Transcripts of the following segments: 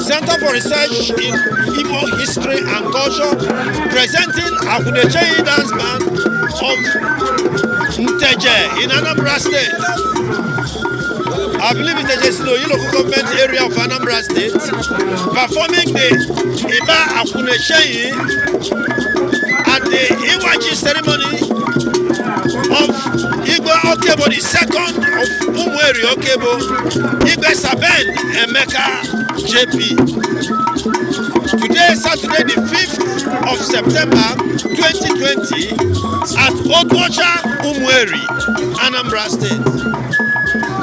Center for Research in Igbo History and Culture, presenting Akwunaecheyi Dance Band of Nteje in Anambra State. I believe Nteje is in the Oyi local government area of Anambra State, performing the Iba Akwunaecheyi at the Iwaji ceremony of Igwe Okebo, the second of Umueri Okebo, Igwe Saben Emeka JP. Today, Saturday, the 5th of September 2020, at Otuocha Umueri, Anambra State.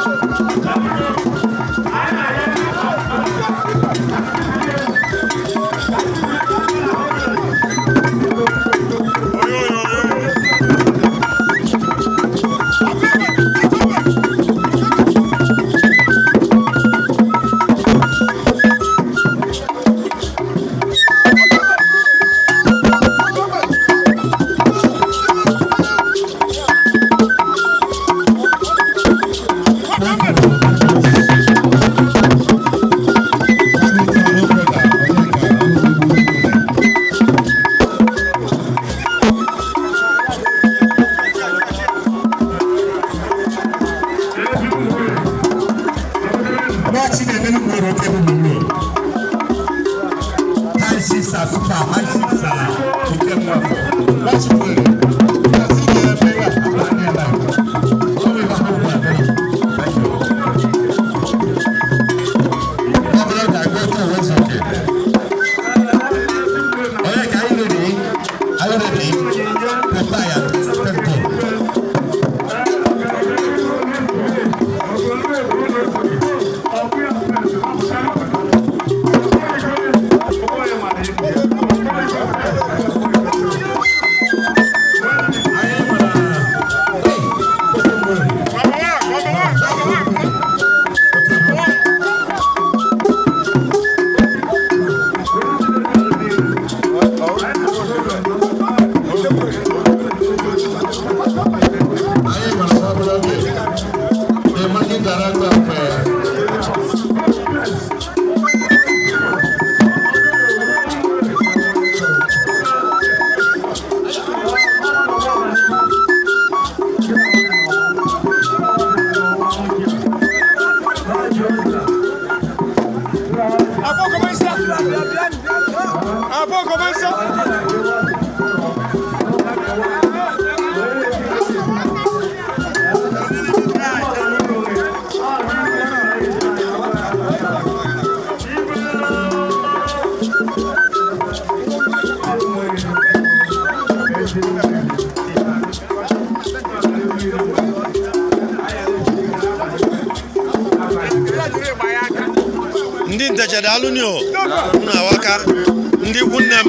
High Chief Sir Super High Chief Sir Nkem Nwafọ Nwachikwere Kasị ga-eme ya abanye life. Ọ bụ ihe ọhụrụ na-abịa. Thank you. My brother, go to West Okay. Onyeka, are you ready? Are you ready? Prepare yourself. Go. Anyị nwere, hey, oke mmiri. Oke mmiri. Anyị nwere obere oge. The managing director of Ah bon, comment ça? Ah bon, comment ça? Ndị Nteje, daalụ ni o. Unu awaka, ndị ikwu nne m.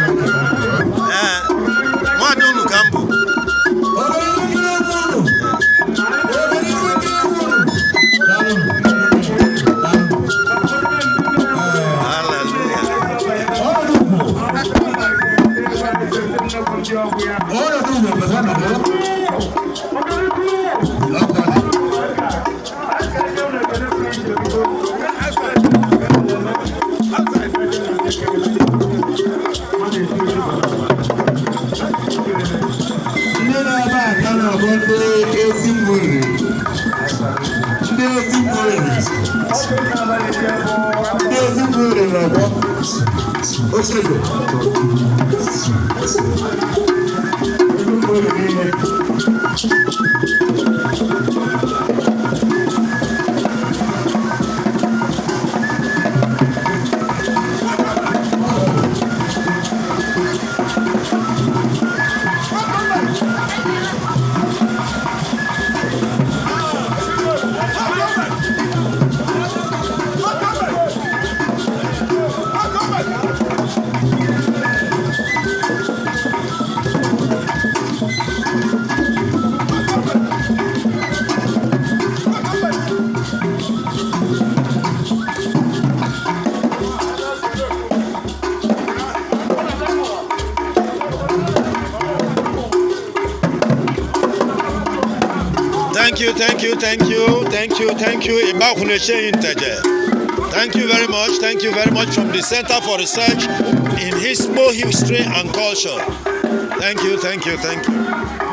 Ee, nwaada unu ka m bụ. Ọganihu egwu unu. Ọganihu egwu unu. Daalụ. Daalụ. Hallelujah. Ọnọdụ ugbo. Ọnọdụ ugbo pẹ̀lú ọnọdụ. Ọkọ dị. Ndị na-ebe a ka na-abụ ndị ezi mmiri. Ndị ezi mmiri. Ndị ezi mmiri na-abụ. Ocheze. Ezi mmiri niile. Thank you, thank you, thank you, thank you. Ibakuneche Nteje. Thank you very much. Thank you very much from the Center for Research in Igbo History and Culture. Thank you, thank you, thank you.